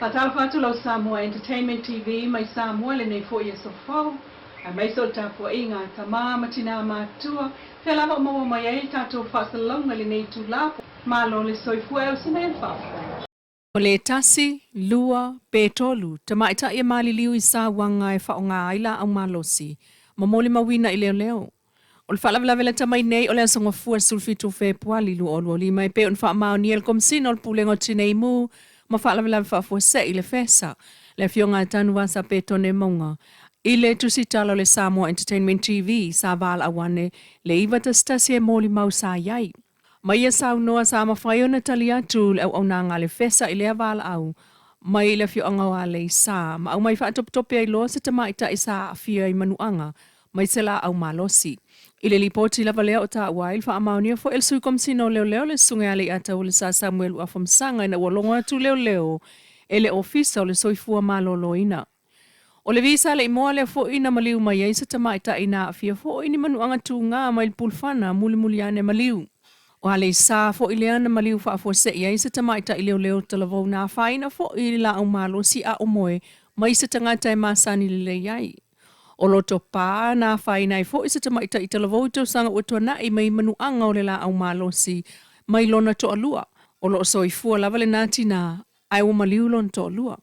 Faatalofa atu lau Samoa Entertainment TV mai Samoa i lenei foi aso fou, aemaise o le tapuaiga a tama ma tinā matutua, fea lava o maua mai ai le tatou faasalalauga i lenei itula. Malo le soifua e ausi mai ai le faafofoga. O le tasi, lua, pe tolu, tamaitai e maliliu i sauaga e faaaoga ai laau malosi ma molimauina i leoleo. O le faalavelave lata mai nei o le Aso Gafua 17 o Fepuali 2025 e pei ona faamaonia e le Komesina o le Pulega o Tinei Mu ma Faalavelave Faafuasei le FESA, le Afioga a Tanuvasa Petone Mauga, i le tusitala o le Samoa Entertainment TV sa valaau ane le 911 e molimau sa i ai. Ma ia saunoa sa mafai ona tali atu le auaunaga a le FESA i lea valaau mai le afioaga o Aleisa ma aumai faatopetope ai loa se tamaitai sa aafia i manuaga mai se laau malosi. I le lipoti lava lea o taua ai le faamaonia foi e le Sui Komesina o Leoleo le Susuga ia Leiataulesa Samuelu Afamasaga ina ua logo atu leoleo e le Ofisa o le Soifua Maloloina. O le visa le imoa lea foi na maliu mai ai se tamaitai na aafia foi ni manuaga tuga mai le pulufana mulimuli ane maliu. O Aleisa foi lea na maliu faafuasei ai se tamaitai leoleo talavou na afaina foi i le laau malosi a o moe mai se tagata e masani lelei ai. O Lotopa na afaina ai foi se tamaitai talavou i tausaga ua tuanai mai manuaga o le laau malosi mai lona toalua. O lo o soifua lava lena tinā ae ua maliu lona toalua.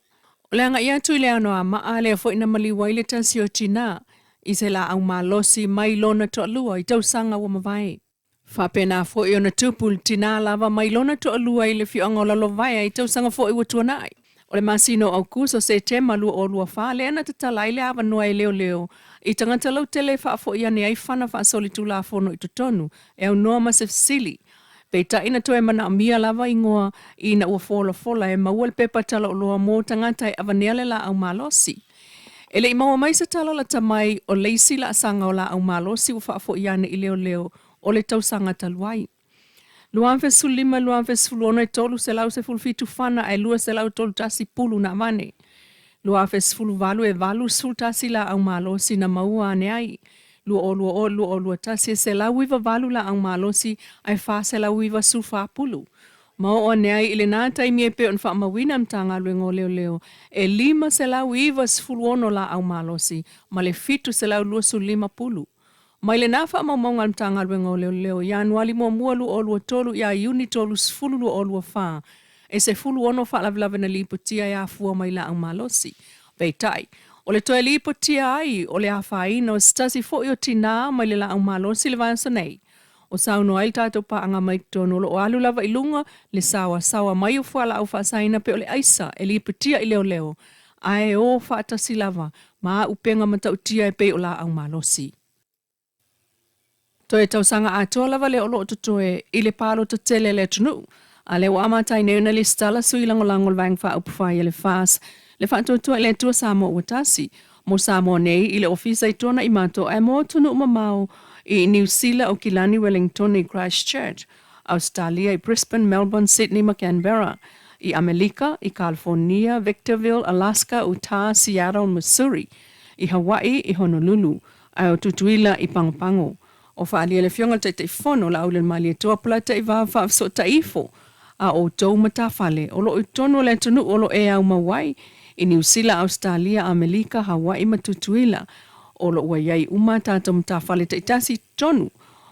O le agai atu i le Anoamaa lea foi na maliu ai le tasi o tinā i se laau malosi mai lona toalua i tausaga ua mavae. Faapena foi ona tupu le tinā lava mai lona toalua i le afioaga o Lalovaea i tausaga foi ua tuanai. O le masina o Aukuso, Setema 2024, lea na tatala ai le avanoa e leoleo i tagata lautele e faafoi ane ai fana faasolitulafono i totonu e aunoa ma se fesili. Peitai na toe manaomia lava igoa ina ua folafola e maua le pepa talaoloa mo tagata e avanea le laau malosi. E le i maua mai se tala lata mai o le isi laasaga o laau malosi ua faafoi ane i leoleo o le tausaga talu ai. 2015, 2016 e 317 fana ae 231 pulu na avane. 2018 e 81 laau malosi na maua ane ai. 2020, 2021 e 198 laau malosi ae 494 pulu. Ma oo ane ai i lena taimi e pei ona faamauina e Matagaluega o Leoleo e 596 laau malosi ma le 725 pulu. Mai lena faamaumauga a le Matagaluega o Leoleo, Ianuali 1 2023 ia Iuni 30 2024, e 16 faalavelave na lipotia e afua mai laau malosi. Peitai, o le toe lipotia ai o le afaina o se tasi foi o tinā mai le laau malosi i le vaiaso nei. O saunoa ai le tatou paaga mai totonu o lo o alu lava i luga le saoasaoa mai o fualaau faasaina pei o le aisa e lipotia i leoleo ae o faatasi lava ma auupega matautia e pei o laau malosi. Toe tausaga atoa lava lea o lo o totoe i le palota tele a le atunuu, a lea ua amata ai nei ona lesitala sui lagolago o le Vaega Faaupufai a le FAS le Faatuatua i le Atua Samoa ua Tasi mo Samoa nei i le Ofisa i Tuanaimato ae mo atunuu mamao i Niu Sila, Okilani, Wellingtone i Christchurch, Ausetalia i Brisbane, Melbourne, Sydney ma Canberra, i Amelika i California, Victorville, Alaska, Utah, Seattle, Missouri, i Hawaii, i Honolulu, ae o Tutuila i Pagopago. O faaalia le Afioga i le Taitaifono Laaulialemalietoa Polataivao Faafesootai-ifo a outou matafale o lo o i totonu o le atunuu o lo o e aumau ai, i Niu Sila, Ausetalia, Amelika, Hawaii ma Tutuila. O lo o ua i ai uma a tatou matafale taitasi i totonu.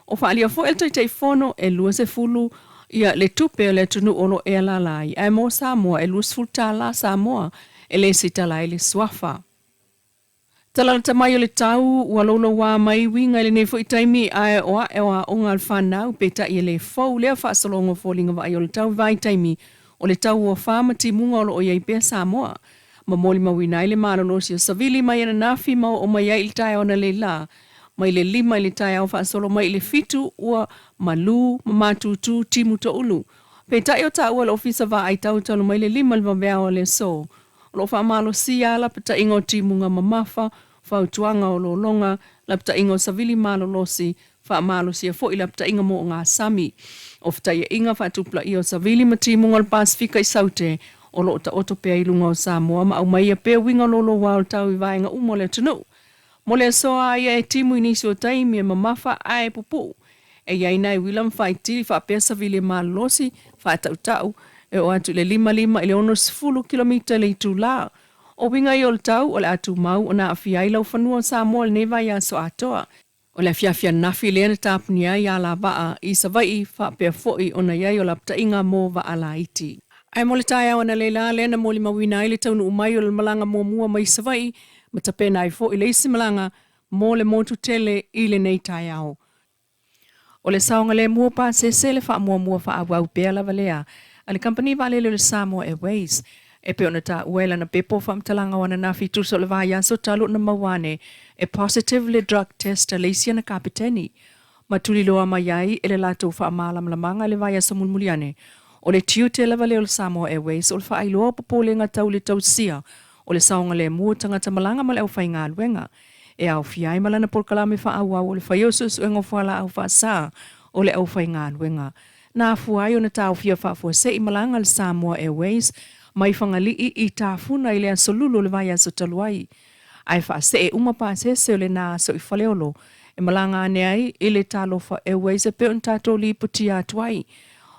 O faaalia foi e le Taitaifono e 20 ia le tupe o le atunuu o lo o e alaala ai, ae mo Samoa e 20 tala Samoa e lesitala ai le suafa. Talalata mai o le tau, ua louloua mai uiga i lenei foi taimi, ae o ae o aoga a le fanau, peitai e le fou lea faasologa o foliga vaaia o le tau i vaitaimi o le tau ua fa ma timuga o lo o i ai pea Samoa. Ma molimauina ai le malolosi o savili mai ananafi ma oo mai ai i le taeao analeila, mai le 5 i le taeao faasolo mai i le 7 ua malū ma matutu timu toulu. Peitai o taua le Ofisa Vaai Tau talu mai le 5 i le vaveao o le aso. O lo o faamalosia lapataiga o timuga mamafa, fautuaga o lologa, lapataiga o savili malolosi, faamalosia foi lapataiga mo ogasami. O fetaiaiga faatupulaia o savili ma timuga o le Pasefika i Saute o lo o taoto pea i luga o Samoa ma aumaia pea uiga louloua o le tau i vaega uma o le atunuu. Mo le aso a ia e timu i nisi o taimi e mamafa ae pupuu. E i ai nai uila ma faitili faapea savili e malolosi, faatautau. E oo atu i le 55 i le 60 kilomita i le itulā. O uiga ia o le tau o le a tumau ona aafia ai laufanua o Samoa i lenei vaiaso atoa. O le afiafi ananafi lea na tapunia ai alavaa i Savaii faapea foi ona i ai o lapataiga mo vaa laiti. Ae mo le taeao analeila lea na molimauina ai le taunuu mai o le malaga muamua mai Savaii ma tapena ai foi le isi malaga mo le motu tele i lenei taeao. O le saogalemu o pasese le faamuamua faaauau pea lava lea a le kamupani vaalele o le Samoa Airways e pei ona taua e lana pepa o faamatalaga o ananafi tusa o le vaiaso talu ona maua ane e positive le drug test a le isi ana kapeteni ma tuliloa mai ai e le latou faamalamalamaga i le vaiaso mulimuli ane. O le tiute lava lea o le Samoa Airways o le faailoa o popolega tau le tausia o le saogalemu o tagata malaga ma le aufaigaluega e aofia ai ma lana polokalame faaauau o le faia o suesuega o fualaau faasa o le aufaigaluega. Na afua ai ona taofia faafuasei malaga a le Samoa Airways mai Fagalii i Tafuna i le aso Lulu o le vaiaso talu ai, ae faasee uma pasese o lena aso i Faleolo e malaga ane ai i le Talofa Airways e pei ona tatou lipotia atu ai.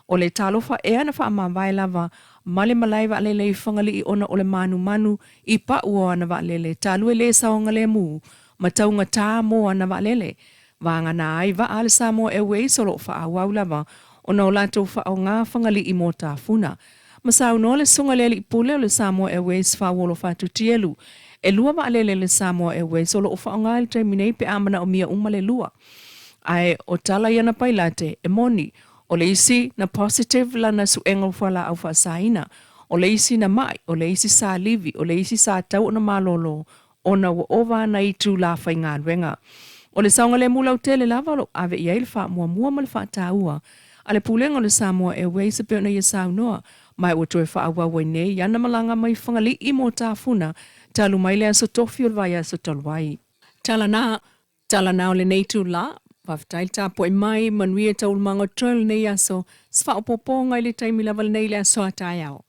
O le Talofa Air na faamavae lava ma le malae vaalele i Fagalii ona o le manumanu i pau o ana vaalele talu e le saogalemu ma taugata mo ana vaalele. Vagana ai vaa a le Samoa Airways o lo o faaauau lava ona o latou faaaoga Fagalii mo Tafuna. Ma saunoa le Susuga i le Alii Pule o le Samoa Airways Fauolo Fatutielu, e lua vaalele le Samoa Airways o lo o faaaoga i le taimi nei pe a manaomia uma le lua. Ae o tala i ana pailate, e moni, o le isi na positive lana suega o fualaau faasaina, o le isi na ma'i, o le isi sa livi, o le isi sa tau ona malolo ona ua ova ana itulā faigaluega. O le saogalemu lautele lava o lo o ave i ai le faamuamua ma le faataua a le Pulega o le Samoa Airways e pei ona ia saunoa, ma ua toe faaauau ai nei ana malaga mai Fagalii mo Tafuna talu mai le aso Tofi o le vaiaso talu ai. Tala na, tala na o lenei itulā, faafetai le tapuai mai, manuia taualumaga o toe o lenei aso, se faaopoopoga i le taimi lava lenei i le aso a taeao.